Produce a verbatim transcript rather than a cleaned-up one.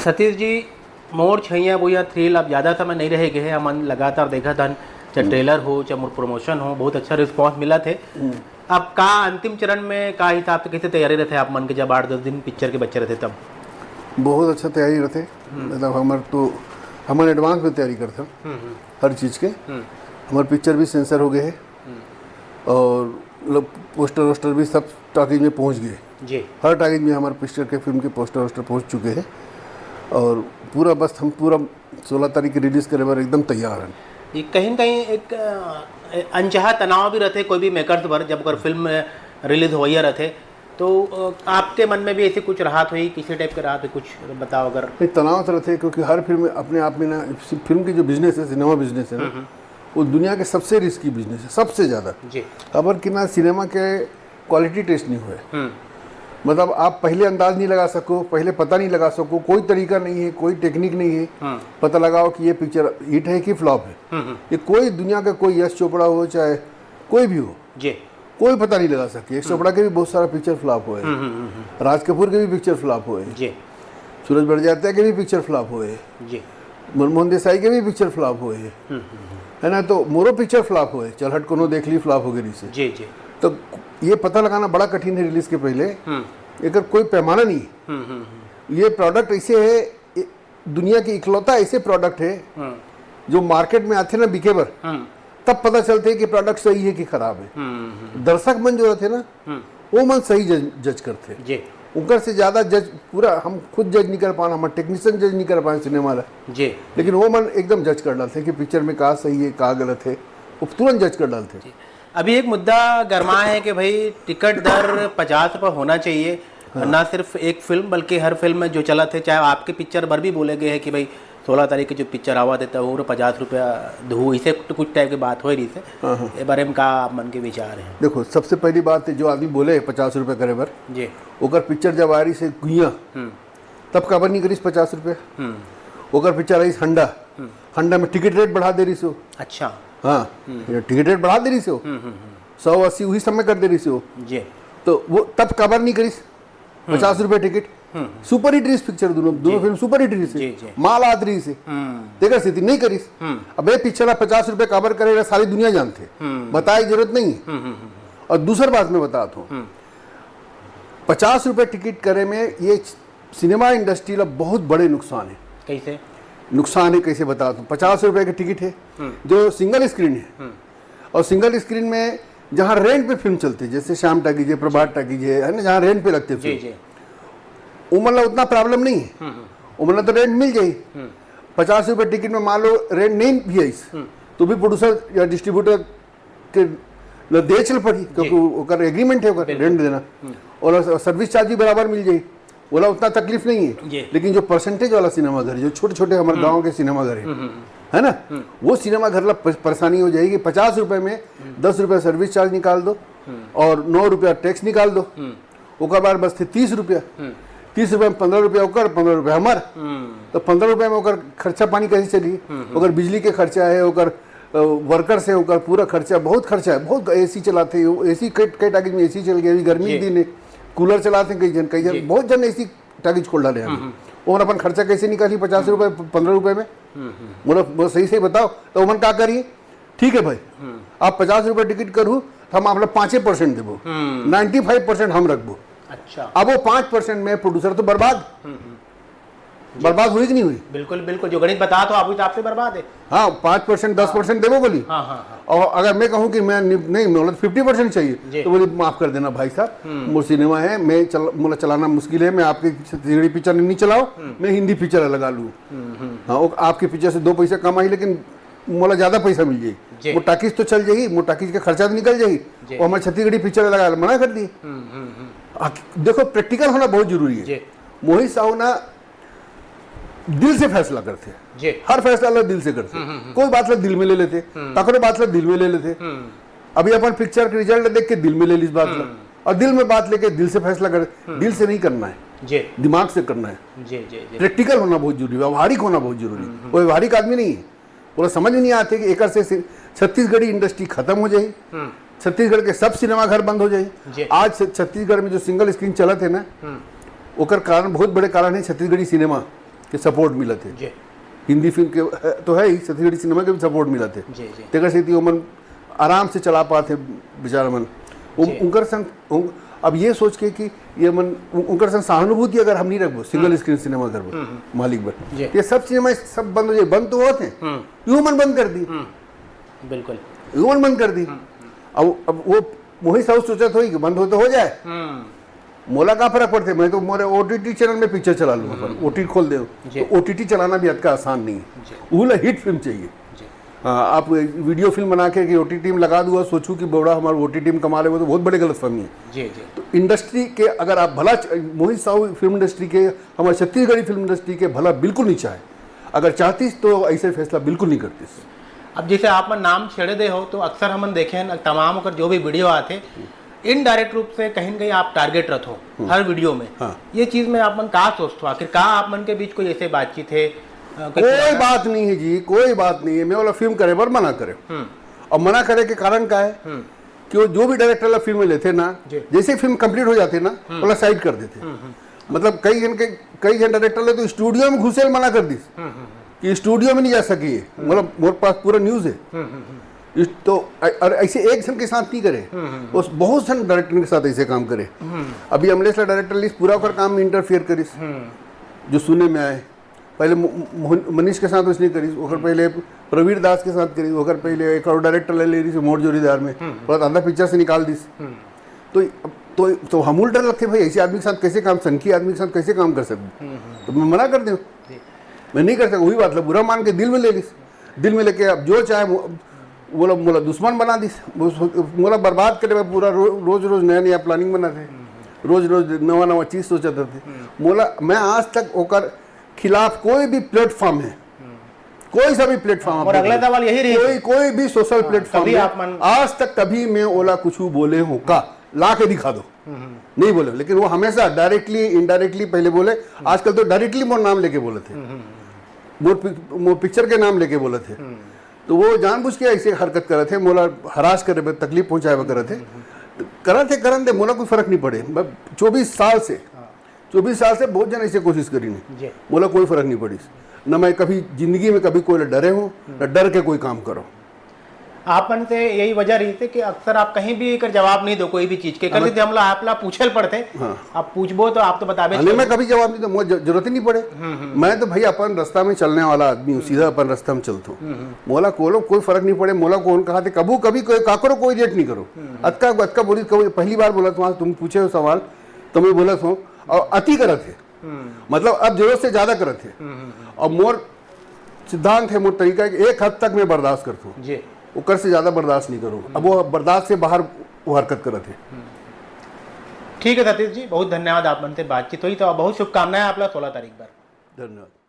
सतीश जी, मोर छैया बोइया three ल अब ज़्यादा समय नहीं रह गे हे, हमन लगातार देखत हन, चाहे ट्रेलर हो, चाहे मोर प्रमोशन हो, बहुत अच्छा रिस्पॉन्स मिलत हे। अब का अंतिम चरण में का हिसाब से कैसे तैयारी रहते आप मन के, जब आठ दस दिन पिक्चर के बच्चे रहते तब? बहुत अच्छा तैयारी रहते। मतलब हमर तो, हमन एडवांस में तैयारी करते हैं हर चीज़ के। हमारे पिक्चर भी सेंसर हो गए हैं और मतलब पोस्टर वोस्टर भी सब टॉकीज में पहुंच गए। जी। हर टॉकीज में हमारे पिक्चर के, फिल्म के पोस्टर वोस्टर पहुंच चुके हैं और पूरा बस हम पूरा सोलह तारीख के रिलीज करे बर एकदम तैयार हैं। ये कहीं न कहीं एक, अ, अनचाहा तनाव भी रहते कोई भी मेकर्स पर, जब अगर फिल्म रिलीज होइया रहते तो, अ, आपके मन में भी ऐसे कुछ राहत हुई, किसी टाइप के राहत हुई, कुछ बताओ अगर। नहीं, तनाव तो रहते हैं, क्योंकि हर फिल्म अपने आप में ना, फिल्म की जो बिजनेस है, सिनेमा बिजनेस है ना, वो दुनिया के सबसे रिस्की बिजनेस है, सबसे ज़्यादा। जी। खबर कि ना सिनेमा के क्वालिटी टेस्ट नहीं हुए। मतलब आप पहले अंदाज नहीं लगा सको, पहले पता नहीं लगा सको, कोई तरीका नहीं है, कोई टेक्निक नहीं है पता लगाओ कि ये पिक्चर हिट है कि फ्लॉप है। ये कोई दुनिया का कोई यश चोपड़ा हो, चाहे कोई भी हो, जी। कोई पता नहीं लगा सके। यश चोपड़ा के भी बहुत सारा पिक्चर फ्लॉप हुए हैं, राज कपूर के भी पिक्चर फ्लॉप हुए हैं, जी। सूरज बड़जात्या के भी पिक्चर फ्लॉप हुए हैं, जी। मनमोहन देसाई के भी पिक्चर फ्लॉप हुए हैं, है ना? तो मोरो पिक्चर फ्लॉप हुए, चल हट कोनो देख ली, फ्लॉप हो गई से। जी, जी। तो ये पता लगाना बड़ा कठिन है रिलीज के पहले। एकर कोई पैमाना नहीं है। ये प्रोडक्ट ऐसे है, ए-, दुनिया के इकलौता ऐसे प्रोडक्ट है जो मार्केट में आते ना बिके बर, तब पता चलते कि प्रोडक्ट सही है कि खराब है। दर्शक मन जो रहते ना, वो मन सही जज, जज करते। जी। उनकर से ज़्यादा जज पूरा हम खुद जज नहीं कर पाना, हमारे टेक्नीशियन जज नहीं कर पाए सिनेमा ला। जी। लेकिन वो मन एकदम जज कर डालते कि पिक्चर में का सही है, का गलत है, वो तुरंत जज कर डालते। जी। अभी एक मुद्दा गरमा है कि भाई टिकट दर पचास रुपये होना चाहिए, हाँ। ना सिर्फ एक फिल्म बल्कि हर फिल्म में जो चलत है, चाहे आपके पिक्चर बर भी बोले गए हैं कि भाई सोलह तारीख के जो पिक्चर आवा देता है वो पचास रुपया दू, इसे तो कुछ टाइप की बात हो रही है। हाँ, हाँ। ये बारे में का आप मन के विचार हैं? देखो, सबसे पहली बात है, जो आदमी बोले पचास रुपये करे बर, जी। ओकर पिक्चर जब आ रही से गुइया, हम्म। तब काबर नहीं करिस पचास रुपये? हम्म। ओकर पिक्चर आइस हंडा, हम्म। हंडा में टिकट रेट बढ़ा दे रही सो। अच्छा। हाँ, हम्म। ये टिकट रेट बढ़ा दे रही सो। हम्म, हम्म, हम्म। सौ अस्सी वही समय कर दे रही सो। जी। तो वो तब काबर नहीं करिस? हम्म। पचास रुपये टिकट। हम्म। सुपर हिट रहीस पिक्चर, दोनों, दोनों जी। फिल्म सुपर हिट रहीस। जी, जी। माल आत रहीस। हम्म। तेकर सेती नहीं करिस। हम्म। अब ये पिक्चर ला पचास रुपये काबर करे, सारी दुनिया जानते। हम्म। बताए की जरूरत नहीं है। हम्म, हम्म, हम्म। और दूसर बात मैं बताता हूँ, हम्म। पचास रुपये टिकट करे में ये सिनेमा इंडस्ट्री ला बहुत बड़े नुकसान है। कैसे? नुकसान है, कैसे बताता हूँ। पचास रुपये की टिकट है, हम्म। जो सिंगल स्क्रीन है, हम्म। और सिंगल स्क्रीन में जहाँ रेंट पे फिल्म चलती है, जैसे श्याम टाकीज है, प्रभात टाकीज है, है ना, जहाँ रेंट पे लगते हैं जी, फिल्म, जी। उमन ला उतना प्रॉब्लम नहीं है। हम्म, हम्म। उमन ला तो रेंट मिल जाई। हम्म। पचास रुपये टिकट में मान लो रेंट नहीं भी आइस, हम्म। तो भी प्रोड्यूसर या डिस्ट्रीब्यूटर के ल-, दे चल पड़ी, क्योंकि जी। ओकर एग्रीमेंट है ओकर बिल्कुल। रेंट देना। हम्म। और स-, सर्विस चार्ज भी बराबर मिल जाई, ओला उतना तकलीफ नहीं है। जी। लेकिन जो परसेंटेज वाला सिनेमा घर है, जो छोटे-छोटे हमारे हम्म। गाँव के सिनेमा घर है, हम्म, हम्म, हम्म। है ना, हम्म। वो सिनेमा घर ला प-, परेशानी हो जाएगी। पचास रुपये में हम्म। दस रुपये सर्विस चार्ज निकाल दो हम्म। और नौ रुपया टैक्स निकाल दो। हम्म। ओकर बाद बचते तीस रुपया। हम्म। तीस रुपया में पन्द्रह रुपया ओकर, पन्द्रह रुपया हमार। हम्म। तो पन्द्रह रुपया में ओकर खर्चा पानी कैसे चली? हम्म, हम्म। ओकर बिजली के खर्चा है, ओकर, अ, वर्कर्स है, ओकर पूरा खर्चा, बहुत खर्चा है, बहुत एसी चलाते हैं, एसी कई, कई टाकीज में एसी चल गया, अभी गर्मी जी। के दिन है, कूलर चलाते हैं कई जन, कई जन, जी। बहुत जन एसी टाकीज खोल डाले हैं अभी। हम्म, हम्म। ओमन अपन खर्चा कैसे निकाली पचास रुपये, पन्द्रह रुपये में? हम्म, हम्म। बोलो, बोलो, सही, सही बताओ, तो ओमन का करी? ठीक है भाई, हम्म। आप पचास रुपये टिकट करू, तो हम आप ला पाँचे परसेंट देबो, हम्म। नाइन्टी फाइव परसेंट हम रखबो। अच्छा। अब वो पाँच परसेंट में प्रोड्यूसर तो बर्बाद, हम्म, हम्म। जी। बर्बाद हुई कि नहीं हुई? बिल्कुल, बिल्कुल, जो गणित बता तो आप हिसाब से बर्बाद है। हाँ, पाँच परसेंट, दस परसेंट देबो बोली। हाँ, हाँ, हाँ। और अगर मैं कहूँ कि मैं नि-, नहीं, मतलब फिफ्टी परसेंट चाहिए, जी। तो बोली, "माफ कर देना भाई साहब, हम्म। मोर सिनेमा है, मैं चल-, मोला चलाना मुश्किल है, मैं आपके छत्तीसगढ़ी पिक्चर नहीं चलाओ, हम्म। मैं हिंदी पिक्चर लगा लूँ।" हम्म, हम्म। हाँ, वो आपके पिक्चर से दो पैसा कम आई, लेकिन मोला ज्यादा पैसा मिल जाही। जी। वो टाकीज तो चल जाही, वो टाकीज का खर्चा तो निकल जाही। जी। वो हमारे छत्तीसगढ़ी पिक्चर लगा, मना कर दिए। हम्म, हम्म, हम्म। आ, देखो, प्रैक्टिकल होना बहुत जरूरी है। जी। मोहित साहू ना दिल से फैसला करते हैं। जी। हर फैसला ला दिल से करते हैं। हम्म, हम्म, हम्म। कोई बात ला दिल में ले लेते, हम्म। काकरो बात ला दिल में ले लेते। हम्म। अभी अपन पिक्चर के रिजल्ट देख के दिल में ले ली इस बात ला। हम्म। और दिल में बात लेके दिल से फैसला कर, हम्म। दिल से नहीं करना है, जी। दिमाग से करना है। जी, जी, जी। प्रैक्टिकल होना बहुत जरूरी है, व्यवहारिक होना बहुत जरूरी है। हम्म, हम्म। वो व्यवहारिक आदमी नहीं है, पूरा समझ में नहीं आते कि एकर से सि-, छत्तीसगढ़ी इंडस्ट्री खत्म हो जाए, हम्म। छत्तीसगढ़ के सब सिनेमा घर बंद हो जाए। जी। आज से छत्तीसगढ़ में जो सिंगल स्क्रीन चलत है ना, हम्म। ओकर कारण, बहुत बड़े कारण है छत्तीसगढ़ी सिनेमा। के सपोर्ट मिलत हे। जी हिंदी फिल्म के, अ, तो है ही, छत्तीसगढ़ी सिनेमा के भी सपोर्ट मिलत हे। जी जी तेकर सेती ओमन आराम से चला पात हे बेचारा मन। उ-, जी। उनकर संग उन, अब ये सोच के कि ये मन उ-, उनकर संग सहानुभूति अगर हम नहीं रखबो, सिंगल स्क्रीन सिनेमा करबो मालिक बर, जी। ये सब सिनेमा सब बंद हो जाए, बंद तो होत हे, हम्म यू मन बंद कर दी, बिल्कुल यू मन बंद कर दी। अब अब वो मोहित साहू सोचत होई कि बंद हो तो हो जाए, हम्म मोला का फर्क पड़थे, मैं तो मोरे ओटीटी चैनल में पिक्चर चला लूँ, अपन ओटीटी खोल दे। जी। तो ओटीटी चलाना भी अतका आसान नहीं है, जी। वो ला हिट फिल्म चाहिए। जी हाँ, आप वीडियो फिल्म बना के ओटीटी में लगा दूँ और सोचूँ कि बड़ा हमारा ओटीटी में कमा लेबो, तो बहुत बड़े गलतफहमी है। जी जी तो इंडस्ट्री के अगर आप भला च-, मोहित साहू फिल्म इंडस्ट्री के, हमारे छत्तीसगढ़ी फिल्म इंडस्ट्री के भला बिल्कुल नहीं चाहे, अगर चाहतीस तो ऐसे फैसला बिल्कुल नहीं करतीस। अब जैसे आप मन नाम छेड़े दे हो, तो अक्सर हमन देखे हैं ना, तमाम ओकर जो भी वीडियो आते, इनडायरेक्ट रूप से कहीं ना कहीं आप टारगेट रखो हर वीडियो में। हाँ। ये चीज में आप मन का सोचते हो, आखिर का आप मन के बीच कोई ऐसे बातचीत है? अ, कुछ कोई लगा? बात नहीं है जी, कोई बात नहीं है। मैं वाला फिल्म करे बर मना करे, हम्म और मना करे के कारण का है हम्म कि वो जो भी डायरेक्टर ला फिल्म में लेते ना, जी। जैसे ही फिल्म कंप्लीट हो जाती ना, वाला साइड कर देते। मतलब कई जन के, कई जन डायरेक्टर ले तो स्टूडियो में घुसे मना कर दी हम्म हम्म कि स्टूडियो में नहीं जा सकी है। मतलब मोर पास पूरा न्यूज है। हम्म हम्म इस, तो अ- और ऐसे एक जन के साथ नहीं करे, वो बहुत सारे डायरेक्टर के साथ ऐसे काम करे। अभी अमलेश ला डायरेक्टर लिस्ट पूरा ओकर काम में इंटरफियर करिस, हम्म जो सुने में आए। पहले मो- मोहन- मनीष के साथ उसने करिस, ओकर पहले प्रवीर दास के साथ करिस, ओकर पहले एक और डायरेक्टर ले ले रही मोर जोरीदार में, पूरा आधा पिक्चर से निकाल दिस। हम्म तो तो तो हम उल्टा लगते भाई, ऐसे आदमी के साथ कैसे काम, सनकी आदमी के साथ कैसे काम कर सकते? तो मैं मना कर दूँ, मैं नहीं कर सकता। वही बात ला बुरा मान के दिल में ले लिस, दिल में लेके अब जो चाहे मो- मोला मोला दुश्मन बना दिस, मोला बर्बाद करे बर पूरा रो, रोज रोज नया नया प्लानिंग बनाते, रोज रोज नवा नवा चीज सोचत रहते। मोला मैं आज तक ओकर खिलाफ कोई भी प्लेटफॉर्म है, कोई सा भी प्लेटफॉर्म और अगला सवाल यही रही कोई कोई भी सोशल प्लेटफॉर्म कभी में आप मन- आज तक कभी मैं ओला कुछ बोले हो का, ला के दिखा दो। नहीं बोले, लेकिन वो हमेशा डायरेक्टली इनडायरेक्टली पहले बोले। आजकल तो डायरेक्टली मोर नाम लेके बोलत हे, मोर पि- मोर पिक्चर के नाम लेके बोलत हे। तो वो जानबूझ के ऐसे हरकत करत हे, मोला हरास करे बर, तकलीफ पहुंचाए बर करत हे। करत हे, करन दे, मोला कोई फर्क नहीं पड़े। मैं चौबीस साल से, चौबीस साल से बहुत जन ऐसे कोशिश करी नहीं, जी मोला कोई फर्क नहीं पड़ीस। न मैं कभी जिंदगी में कभी कोई डरे हूँ, न डर के कोई काम करो। आप मन से यही वजह रही थी कि अक्सर आप कहीं भी एकर जवाब नहीं दो कोई भी चीज के, कर हम- लेते हम लोग आप ला पूछे ल पड़ते। हाँ। आप पूछबो तो आप तो बताबे अरे, मैं कभी जवाब नहीं दूँ, मुझे ज- जरूरत ही नहीं पड़े। मैं तो भाई अपन रास्ता में चलने वाला आदमी हूँ, सीधा अपन रास्ता में चलता हूँ। मोला कोलो कोई फर्क नहीं पड़े, मोला कौन कहा थे, कबू कभी कोई काकरो कोई रेट नहीं करो। अतका अतका बोली, कभी पहली बार बोला तुम, तुम पूछे हो सवाल, तो मैं बोला था, और अति करत है, मतलब अब जरूरत से ज्यादा करत है। और मोर सिद्धांत है, मोर तरीका है कि एक हद तक मैं बर्दाश्त करता हूँ, जी ओकर से ज्यादा बर्दाश्त नहीं करूँ। अब वो बर्दाश्त से बाहर वो हरकत करत है। ठीक है सतीश जी, बहुत धन्यवाद आप मन से बातचीत हुई, तो बहुत शुभकामनाएं आप ला सोलह तारीख पर। धन्यवाद।